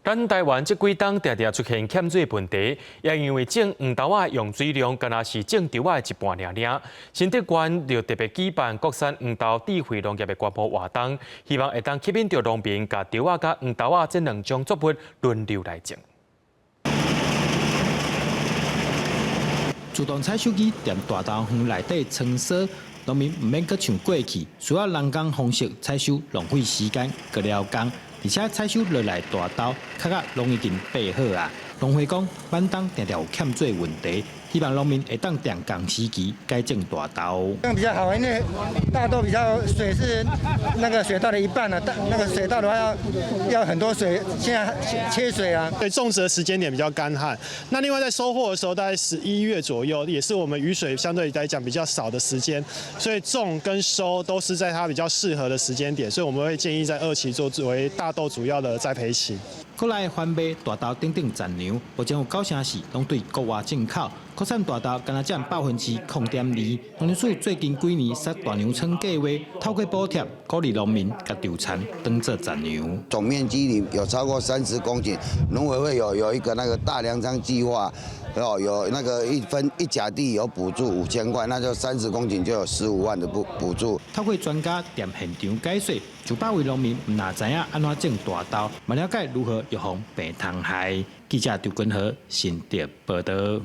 咱台灣這幾冬定定出現欠水問題，也因為種黃豆仔用水量敢若是種稻仔的一半爾爾。新竹縣就特別舉辦國產黃豆智慧農業的廣播活動，希望會當吸引著農民共稻仔佮黃豆仔這兩種作物輪流來種。自動採收機佇大豆園內底穿梭，農民毋免閣像過去需要人工方式採收，浪費時間閣了工。而且採收落來大豆，殼仔攏已經白好啊。農會講，挽冬定定有欠水問題，希望農民會當佇仝時期改種大豆。這樣比較好，因為大豆比較水是那個水稻的一半了，大那個水稻的話要很多水，現在缺水啊。對，種植的時間點比較乾旱，那另外在收穫的時候，大概11月左右，也是我們雨水相對來講比較少的時間，所以種跟收都是在它比較適合的時間點，所以我們會建議在二期做作為大豆主要的栽培期。國內販賣大豆等等雜糧，目前有九成四攏對國外進口，國產大豆干焦佔0.2%。農糧署最近幾年設大糧倉計劃，透過補貼鼓勵農民共稻田當做雜糧。總面積裡有超過30公頃，農委會有一個那個大糧倉計劃，哦，有那個一分一甲地有補助5000塊，那就30公頃就有15萬的補助。透過專家佇現場解說，數百位農民毋但知影按怎種大豆，嘛了解如何預防病蟲害。記者張君和新竹報導。